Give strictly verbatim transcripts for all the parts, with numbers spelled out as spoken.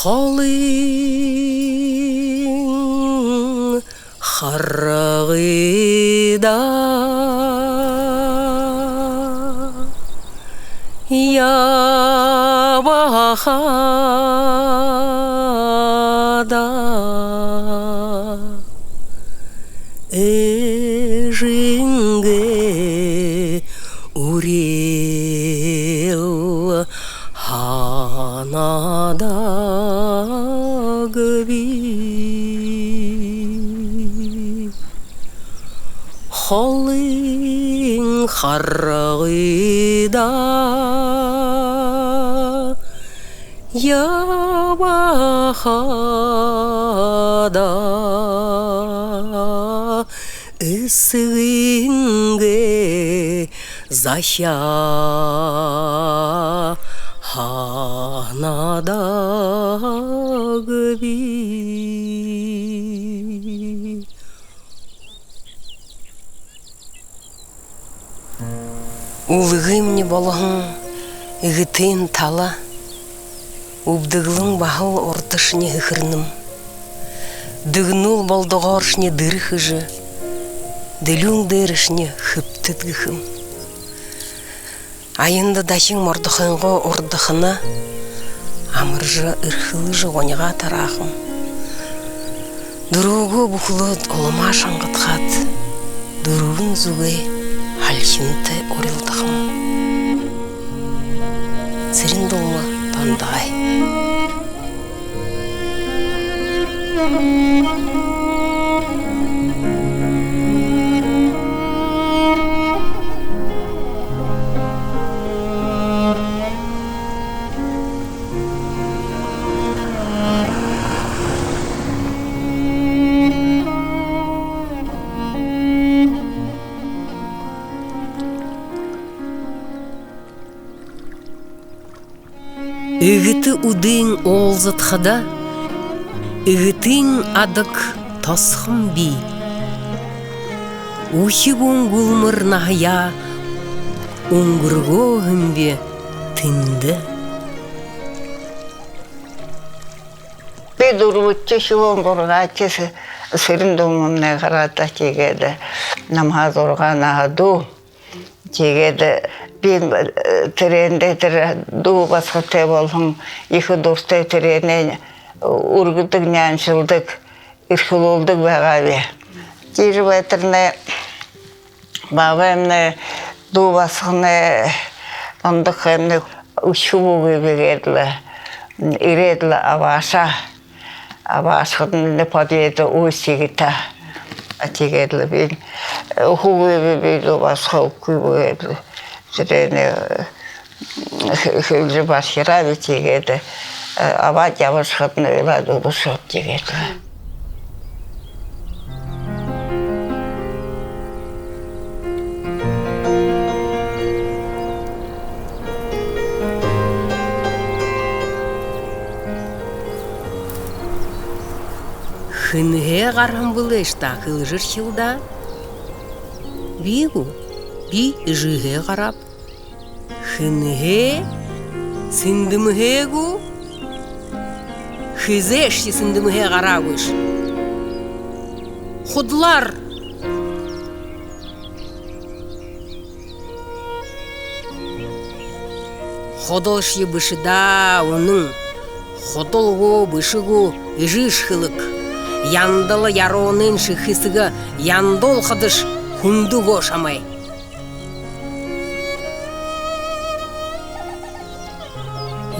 Холын харгыда ябахада эжынгээ үреэл һанадагби. Холын харгыда ябахада эсэгынгээ захяа һанадагби. Үлгымни болоһон Эгэтын тала үбдэглэн баһал урдашни хэхэрнэм. Дэгнүүл болдогооршни дэрэ хэжэ, дэлюун дээрэшни хэбтэдэг гэхэм. Аянда дахин мордохынгоо урдахана амаржа эрхэлжэ гунигаа тараахам. Дүрбэгөө бүхэлөөд, уламаа шангадхаад, дүрбэн зүгэй һалхинтай урилдахам. Цырен-Дулма Дондогой. Эгэтэ Үдын уулзадхада, Эгэтын адаг тосхон бии. Үхибүүн гүлмэр наһаяа үнгэргөөһэмби тэндэ. Би дүрбэдэхи үхибүүн, гурбадахи Цырен-Дулмамнай гараад, тиигээд намһаа зургаан наһа дүү. Тиигээд би, э, тэрээндээ, тэрэ дүү басагатай болоһон, ехэ дуратай, тэрээнээ үргэдэг, няншалдаг, эрхэлүүлдэг байгааб. Тиижэ байтарнай баабаймнай, дүү басаганай, Дондогоймнай үхибүүгүйб гээд лэ, ерээд лэ абаашаа. Абаашахадань, энэ подъезд үгы сэгнэхэ. А тиигээд лэ би, үхибүүгүйб, би дүү басаган үгы гээд лэ, тэрээнээ, э, хэ-, хэлэжэ бархираа би. Тиигээд, э, абаад ябашахадань, айлаад үдэшөөд, тиигээд лэ. Хэнһээ гараһан бэлэйш даа, хэлэжэрхил даа. Би гү? Би эжыһээ гарааб. Хэнһээ? Сэндэмэһээ гү? Хэзээшье Сэндэмэһээ гараагүйш. Худалаар. Худалшье бэшэ даа, үнэн. Худал гү, бэшэ гү, эжыш хэлэг. Яндал яруунын шэхэсэгэ яндуулхадаш хүндэ үгөө шамай.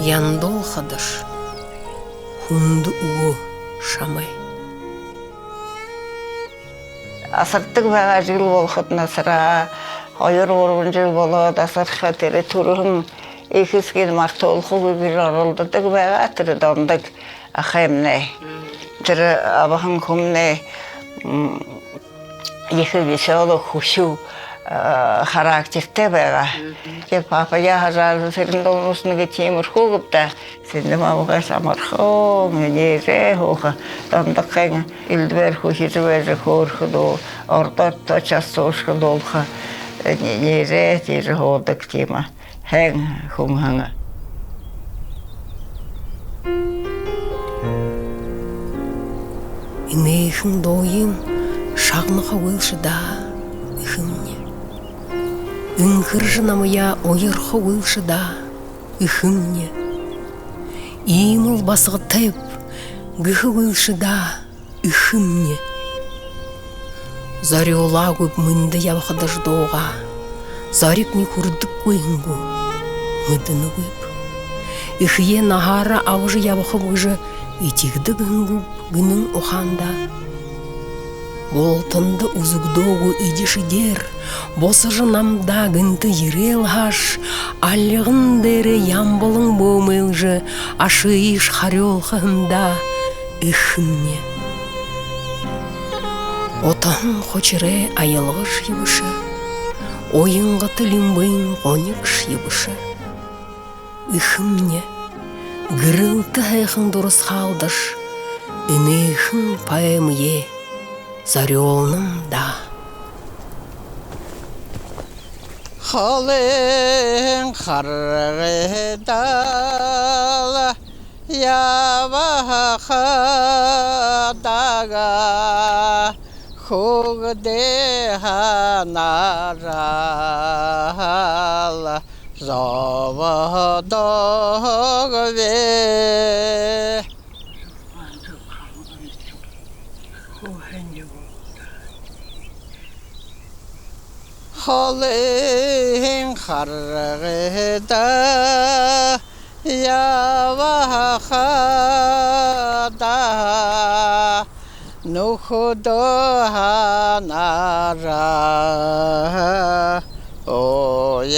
Яндуулхадаш хүндэ үгөө шамай. Асардаг байгаа, жэл болоходонь асараа. Хоёр-гурбан жэл болоод асарха, тэрэ түрэһэн эхэ эсэгэеэ мартуулхагүйб гэжэ оролдодог байгаа тэрэ Дондогой ахаймнай. Тэрэ абаһан хүмнай, м, ехэ весёлый, хүсүү, э, характертай байгаа. Тиигээд папаяа һажаажа, Сэрэндулма нэгэ тиимэрхүү гүб даа. Сэндэмэ абгайш амархан, энеэжэ һууха. Дондогойн элдэбээр хүхижэ байжа хөөрхэдөө, ородоор тоо час суушхадуулха, энеэжэ тиижэ һуудаг тиимэ һайн хүн һэн. Энээхэн дууем шагнахагүйлши даа, эхэмни. Энхэржэ намайе уярхагүйлши даа, эхэмни. Иимэл басагатайб гэхэгүйлши даа, эхэмни. Зорюулаагүйб мэндэ ябахадаш дуугаа. Зоригни хүрдэггүй һэн гү, мэдэнэгүйб. Эхэеэ наһаараа абажа ябахаб гэжэ этигэдэг һэн гүб гэнэн ухаандаа. Бултанда үзэгдөөгүй эди шэдеэр бусажа намда гэнтэ ерээл һааш, альган дээрээ ямбалан бөөмэйлжэ, ашыеш харюулха һэм даа, эхэмни. Утаһан хучирай аялгашье бэшэ, уянгата лимбын гунигшье бэшэ, эхэмни. Гэрэлтэ һайхан дурасхаалдаш, энээхэн поэмэеэ зорюулнам даа. Холын харгыда л ябахадаа, хүүгэдээ һанажал зободог би. Холын харгыда ябахадаа, нүхэдөө һанажал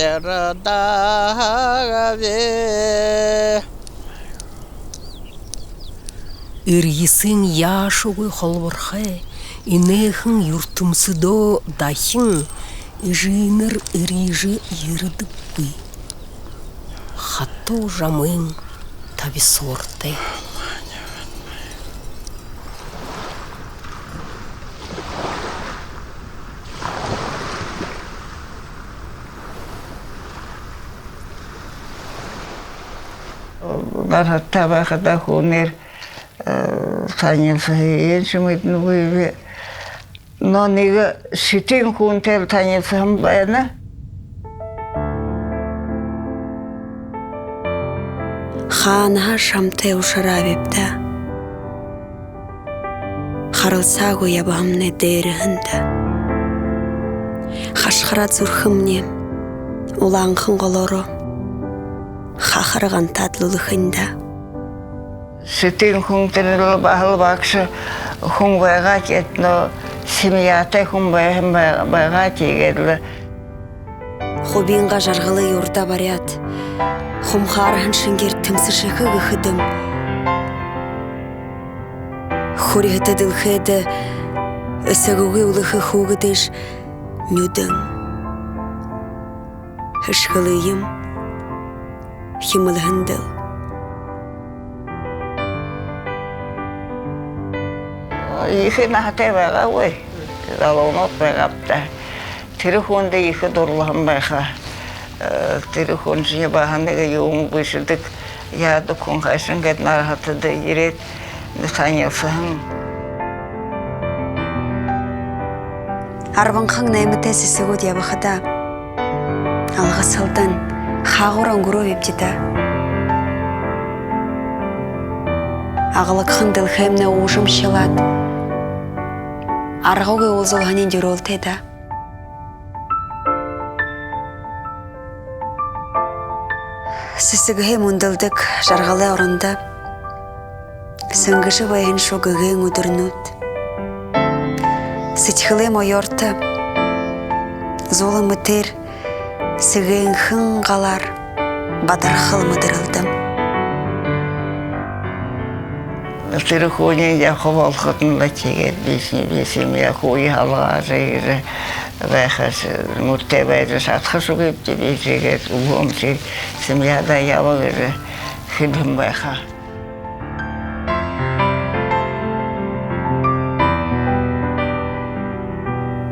уярдаг би. Эрьесын яашьегүй холборхой энээхэн юртэмсэдөө дахин эжынэр эрьежэ ерэдэггүй. Хатуу жамын табисууртай. Гарһатта байхада хүнөөр, э, танилсаһыень ши мэдэнэгүйб. Но нэгэ Сэтын хүнтэйл танилсаһан байна. Хаанаһаа шамтай ушараабиб даа. Харалсаагүй ябаһамнай дээрэһэндэ. Хашхараад зүрхэмни улаанхан голоороо хахар гантаад лэ үлэхэнь даа. Сэтын хүн тэрэл баһал багша хүн байгаа, тиигээд но семьятай хүн байһан бай-, байгаа, тиигээд лэ. Хубиингаа жаргалай юрдаа бариад, хумхаарһан шэнгеэр тэмсэшэхэ гэхэдэм, хүрьһэтэ дэлхэйдэ эсэгэгүй үлэхэ хүүгэдыш нюдэн хэшхэлыем хэмэлһэндэл. Ехэ наһатай байгаагүй. Залуунууд байгааб даа. Тэрэ хүндэ ехэ дурлаһан байха. Э, тэрэ хүншни баһа нэгэ юумэ бэшэдэг, яадаг хүн, хайшан гээд наһатада ерээд, танилсаһан. Арбанхан найматай сэсэгүүд ябахадаа, алгасалдан хаагуур үнгэрөөбибди даа. Агалагхан дэлхэймнай уужамшалаад, аргагүй уулзалһаниинь дүрөөлтэй даа. Сэсэгһээ мүндэлдэг жаргалай орондо сэнгэжэ байһан шуу гэгээн үдэрнүүд. Сэдьхэлэй моёорто зула мэтээр сэгээнхэн галаар бадархал мэдэрэлдэм. Тэрэ хүниинь ябаха болоходонь лэ, тиигээд би шни, би семья, хүйе һалгаажа ерээ байхаш, мүртэй байжа шадахашьегүйб даа, би тиигээд үгөөмши, семьядаа ябаа гэжэ хэлэһэн байха.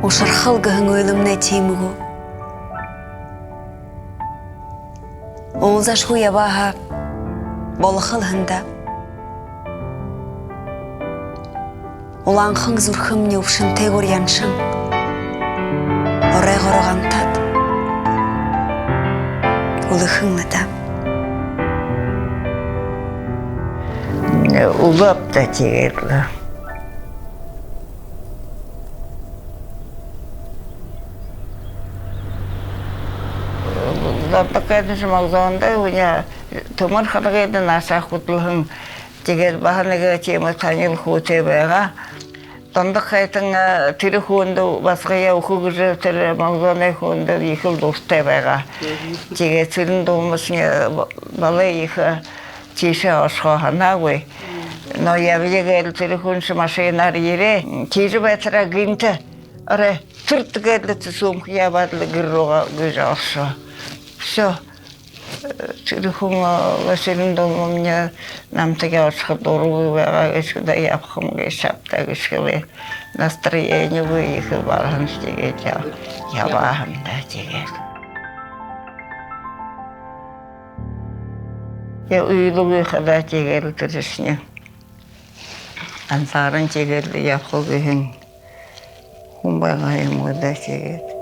Ушархал гэһэн үйлэмнай тиимэ гү? Уулзашагүй ябаа һаа, болохол һэн даа. Улаанхан зүрхэмни үбшэнтэйгөөр яншан, оройгоороо гантаад үлэһэн лэ даа. Улааб даа тиигээд лэ. Зондогхойтон ши Магзондо үни түмэр харгыда наашаа хүдэлһэн. Тиигээд баһа нэгэ тиимэ танил хүнтэй байгаа. Зондогхойтон, э, тэрэ хүндэ басагаяа үгэхэ гэжэ тэрэ Магзоной хүндэ ехэл дуратай байгаа. Тиигээд Цырен-Дулмашни, э, б-, балай ехэ, э, тиишээ ошохо һанаагүй. Но ябая гээл, тэрэ хүншье машинаар ерээ. Тиижэ байтараа гэнтэ орой түртэ гээл, сүүмхэ ябаад лэ гэр руугаа гэжэ ошоо. Всё. Тэрэ хүн, э, Цырен-Дулмамни намтаяа ошохо дурагүй байгаа гээшэ даа, ябахам гээшэ ааб даа гэжэ хэлээ. Настроениегүй ехэл бараһан ши, тиигээд я-, ябаһан даа тиигээд. Яа, үйлэгүй хадаа тиигээд лэ тэрэшни. Гансааран тиигээд лэ ябаха гэһэн хүн байгаа юм гү даа тиигээд.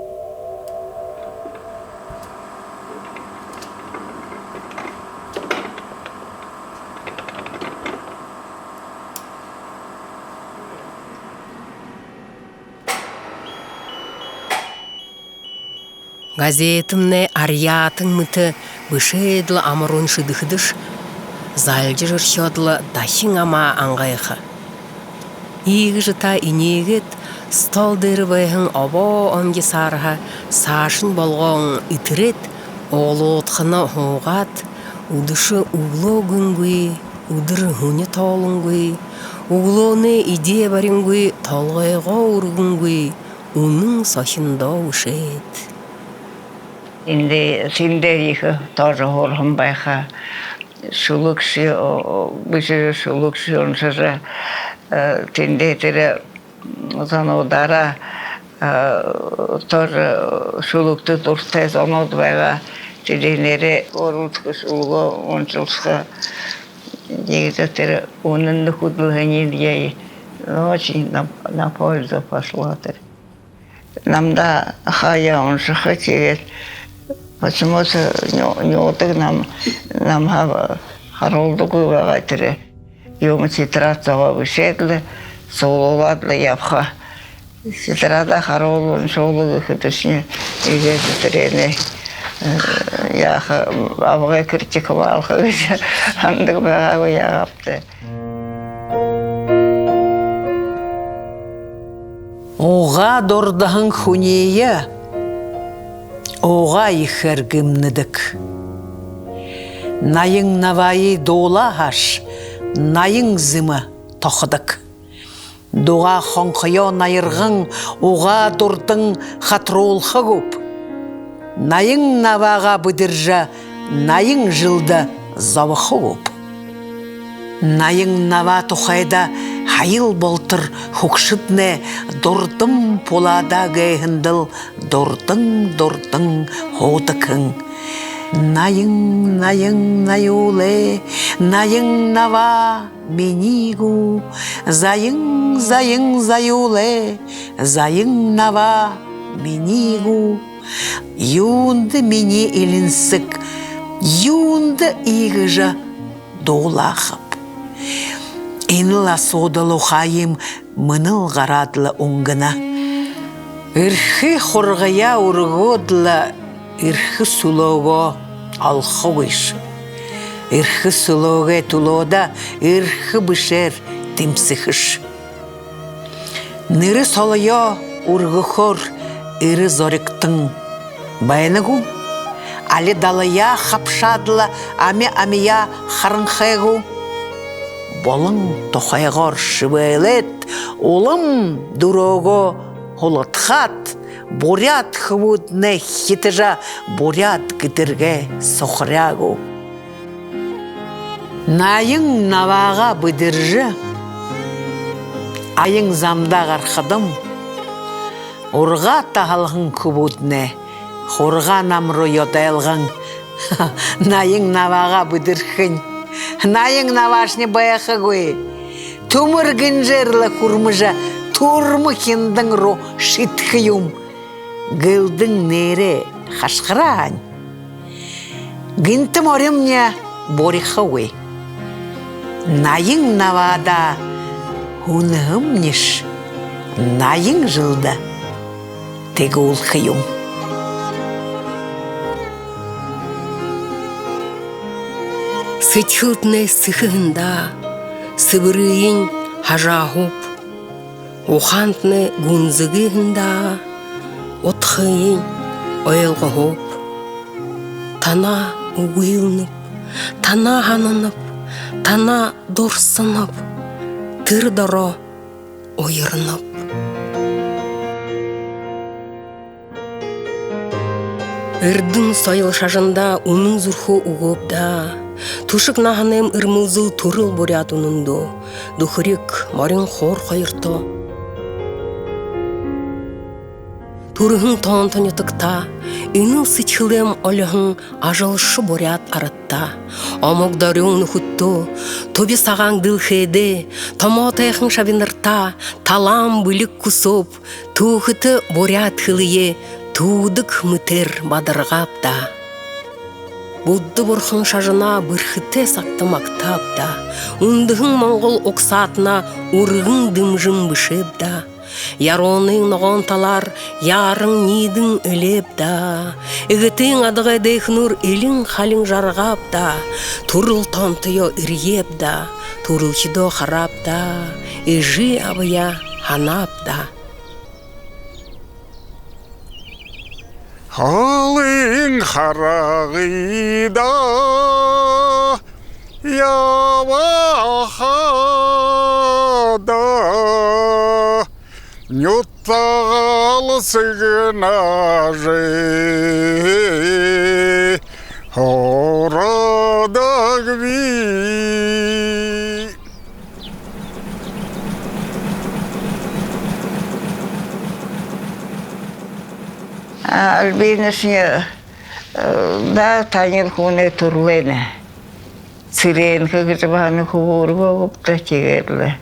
Газетэмнай арьяатан мэтэ бэшээд лэ амаруунь шэдэхэдэш, зальжар орхёод лэ дахин амаа ангайха. Иигэжэ та энеэгээд, стол дээрэ байһан обоо омги саарһа саашань болгоон этэрээд, углуудхана һуугаад, үдэшэ үглөө гэнгүй, үдэр һүни тоолонгүй, үглөөнэй эдеэ барингүй, толгойгоо үргэнгүй, үнэн сохиндоо бэшээд. Эндэ, тэндэ ехэ тоже һураһан байха. Шүлэгшье, о, бэшэжэ, шүлэгшье уншажа, э, тэндэ тэрэ зонуудаараа, э, тоже шүлэгтэ дуратай зонууд байгаа. Тэдэнэрэй хөөрэлдэхэ, шүлэгөө уншалсаха. Тиигэжэ тэрэ үнэн хүдэлһэниинь яа, очень на, на пользу пошло тэрэ. Намда хаяа уншаха, тиигээд почему-то ню-, нюудаг нам, намһаа харуулдаггүй байгаа тэрэ. Юумэ тетрадь соогоо бэшээд лэ, суглуулаад лэ ябаха. Тетрадаа харуулан уншуул гэхэдэшни, иигээд тэрэнээ, э, яаха, абгай критиковалха гэжэ һанадаг байгаагүй яагааб даа. Угаа дурдаһан хүниие угаа ехээр гэмнэдэг. Наян Наваае дуулаа һааш, наян зэмэ тоходог. Дугаа хонхоёо наярган, угаа дурдан хатаруулха гүб? Наян Наваагаа бэдэржэ, наян жэлдэ зобохо гүб? Наян Наваа тухайда һаял болтор хүгшэднай дурдан пулаадаа гээһэндэл дурдан, дурдан һуудаг һэн. Наян, наян, наюулай, Наян Наваа минии гү? Заян, заян, заюулай, Заян Наваа минии гү? Юундэ минии элинсэг, юундэ иигэжэ дуулаахаб? Энэл асуудал ухаайем мэнэл гараад лэ үнгэнэ. Эрхы хургаяа үргөөд лэ, эрхэ сүлөөгөө олохогүйш. Эрхэ сүлөөгэй түлөөдэ эрхэ бэшээр тэмсэхэш. Нэрэ солоёо үргэхөөр эрэ зоригтон байна гү? Али далаяа хабшаад лэ, ами амияа харанхай гү? Булан тухайгоор шэбээлээд, улам дүрөөгөө һулгадхаад, буряад хүбүүднай хитэжэ, буряад гэдэргээ сухаряа гү? Наян Наваагаа бэдэржэ, аян замдаа гарахадам, ургаа таһалһан хүбүүднай хургаа нам руу ёдойлгон, Наян Наваагаа бэдэрхэнь, Наян Наваашни байхагүй. Түмэр гэнжээр лэ хүрмэжэ, түрмэ хиндэн руу шэдхэ юм. Гэлдэн нээрээ хашхараа һаань, гэнтэ моримни бурихагүй. Наян набаадаа һүнэһэмниш наян жэлдэ тэгүүлхэ юм. Сэдьхэлтнай сэхэ һэн даа, сэбэрыень һажааһууб. Ухаантнай гүнзэгы һэн даа, удхыень ойлгоһууб. Танаа үгылнэб, танаа һананаб, танаа дурсанаб, тэрэ дороо уярнаб. Эрдэм соёл шажандаа үнэн зүрхөө үгөөб даа. Түшэг наһанайм эрмэлзэл түрэл буряад үнэндөө дүхэриг морин хуур хоёртоо. Түрэһэн тоонто нютагтаа энэл сэдьхэлэйм олиһон ажалша буряад арадтаа, омог дорюун нүхэдтөө, туби сагаан дэлхэйдээ томоотойхон шабинартаа талаан бэлиг хүсөөб, түүхэтэ буряад хэлэеэ түүдэг мэтээр бадаргааб даа. Будда бурхан шажанаа бэрхэтэй сагта магтааб даа. Үндэһэн монгол угсаатнаа үргэн дэмжэн бэшээб даа. Яруунын ногоон талаар яаран ниидэн элеэб даа. Эгэтын адагай дээхэнүүр элин халин жаргааб даа. Түрэл тоонтоёо эрьеэб даа. Түрэлхидөө харааб даа. Эжы абаяа һанааб даа. Халын харгыда ябахада нютагаал сэгнэжэ һурадагби. А, Альбинашни, э, даа, танил хүнэй түрэлнай. Цыренко гэжэ баһа нүхэ бүри бэшэ гүб даа, тиигээд лэ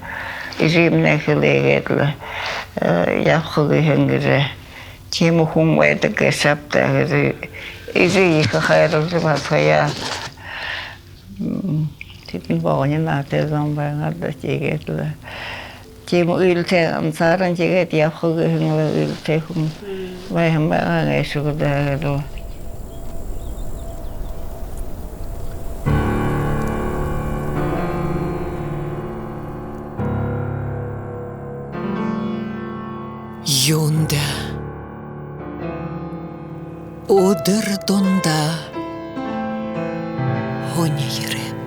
эжымнай хэлэйгээд лэ, э, ябахагүй һэн гэжэ. Тиимэ хүн байдаг гээшэ ааб даа гэжэ. Эжы ехэ хайрлажа басагаяа. М, тиимэ богони наатай зон байгаа даа, тиигээд лэ. Тиимэ үйлтэй, ансааран тиигээд ябахагүй һэн лэ, үйлтэй хүн байһан байгаа гээшэ гү даа, гээд лэ. Юундэ үдэр дунда һүни ерээб?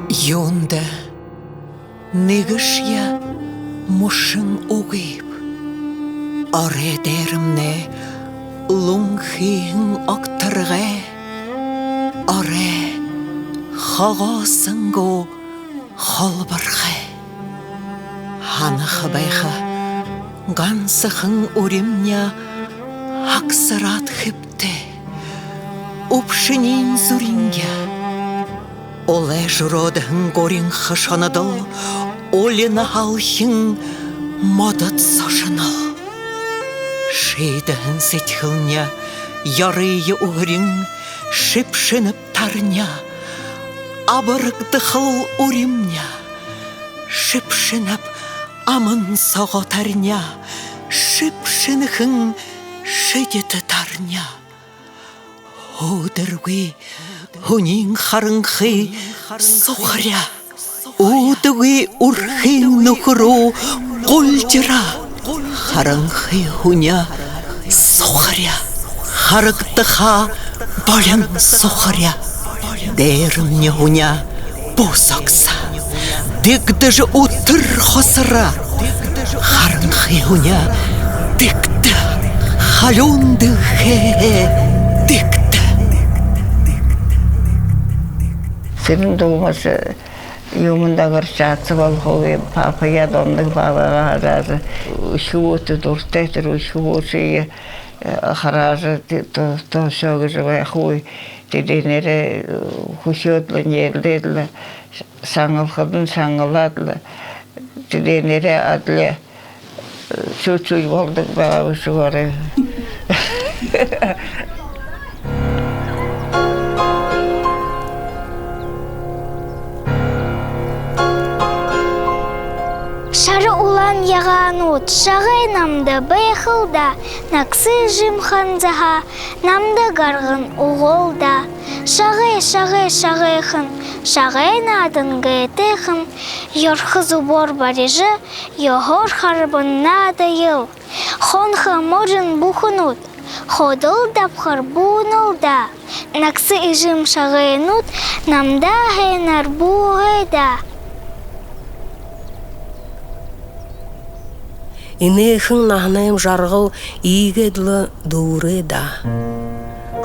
Юундэ нэгэшье мүшэн үгыб? Орой дээрэмнай лүнхыһэн огторгой, орой хогоосонгүй холборхой. Һанаха байха гансахан үримни хагсараад хэбтээ. Үбшэниинь зүринье. Улай жураадаһан гуринха шонодол, улина һалхин модод сошонол. Шиидэһэн сэдьхэлни ёрые үһэрин шэбшэнэб тарни, абарагдахал үримни, шэбшэнэб аман соогоо тарни, шэбшэнэхэн шэдитэ тарни. Өөдэргүй һүниин харанхы сухаря, өөдэгы үрхын нүхэ руу гулжара. Харанхы һүни сухаря, харагдаха болин сухаря. Дээрэмни һүни бусагса, дэгдэжэ үтэр хосоро. Харанхы һүни дэгдэ, халюун дэлхэйһээ дэгдэ. Сэрэн дулмаша юумэндэ огорчаться болохогүй, папаяа, Дондог баабайгаа хаража, үхибүүтэй дуратай, тэрэ үхибүүшые, э, хаража, тэ-, то-, тоошоо гэжэ байхагүй. Тэдэнэрээ, э, хүсөөд лэ, нээлдээд лэ, Шангалхадань шангалаад лэ, тэдэнэрэй адли сүүсүй болодог байгаа бэшэ гү, арай. Шара улаан ягаанууд шагай намда байхал даа, нагаса эжым Ханзаһаа намда гарган үгөөл даа. Шагай, шагай, шагайхан, шагай наадан гайтайхан, ёрхо зүбөөр барижа, ёһоор харбан наадаял. Хонхо морин бүхэнүүд ходол дабхар бү үгөөл даа. Нагаса эжым шагайнууд намда һайнаар бү үгөө даа. Энэхэн наһанайм жаргал иигээд лэ дүүрээ даа.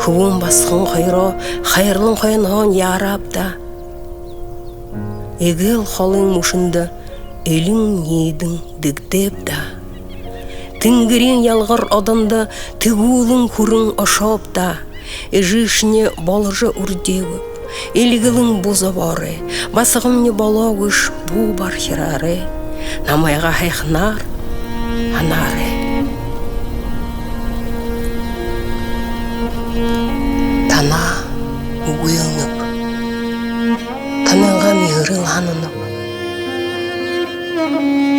Хүбүүн басаган хоёроо хайрлан хойноһоонь яарааб даа. Эгээл холын мүшэндэ элин ниидэн дэгдээб даа. Тэнгэриин ялгар одондо тэгүүлэн хүрэн ошооб даа. Эжышни боложо үрдеэгүйб. Элигэлэн бү зобоорой, басагамни болоогүйш бү бархираарай. Намайгаа һайханаар һанаарай. Танаа үгылнэб. Танайнгаа миһэрэл һананаб.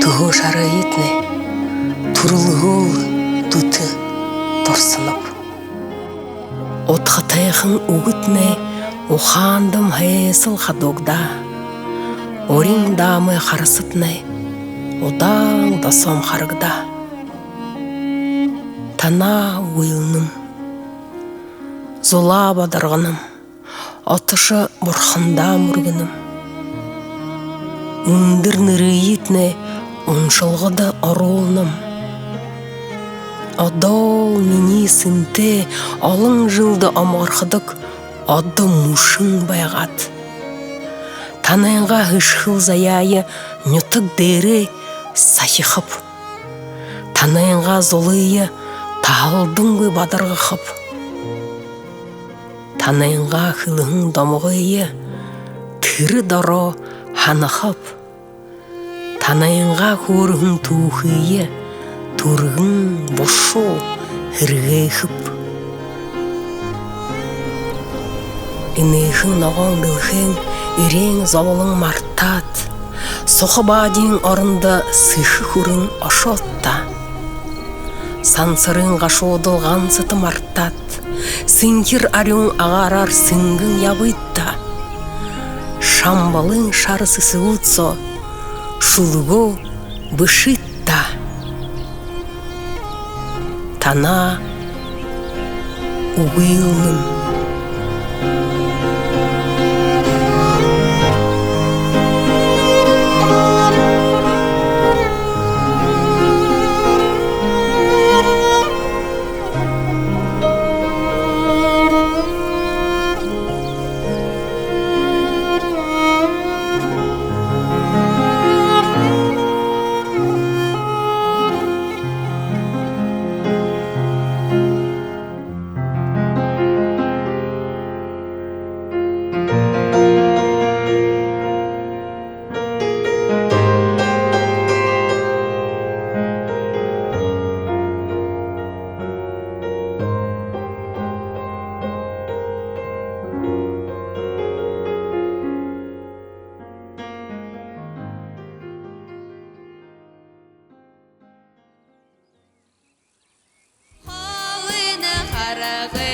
Түһөө шарайетнай түрэлһөөл дүтэ дурсанаб. Удхатайхан үгэтнай ухаандам һайсал хадуугдаа. Урин даамай харасатнай удаан досоом харагдаа. Танаа үгылнэм. Зулаа бадарганам. Отошо бурхандаа мүргэнэм. Үндэр нэрыетнай уншалгада оруулнам. Одоол минии сэнтэй, олон жэлдэ омогорходог одо мүшэн байгаад. Танайнгаа хэшхэл заяае нютаг дээрээ сахихаб. Танайнгаа зулые таһалдангүй бадаргахаб. Танайнгаа хэлэһэн домогые тэрэ дороо һанахаб. Танайнгаа хөөрэһэн түүхые түргэн бушуу һэргээхэб. Энэхэн ногоон дэлхэйн эреэн зоболон мартаад, Сухабаадын орондо сэхэ хүрэн ошоот даа. Сансарын гашуудал гансата мартаад, сэнхир арюун агаараар сэнгэн ябыт даа. Шамбалын шара сэсэгүүд соо шүлэгөө бэшыт даа. Танаа үгылнэм. Холын харгы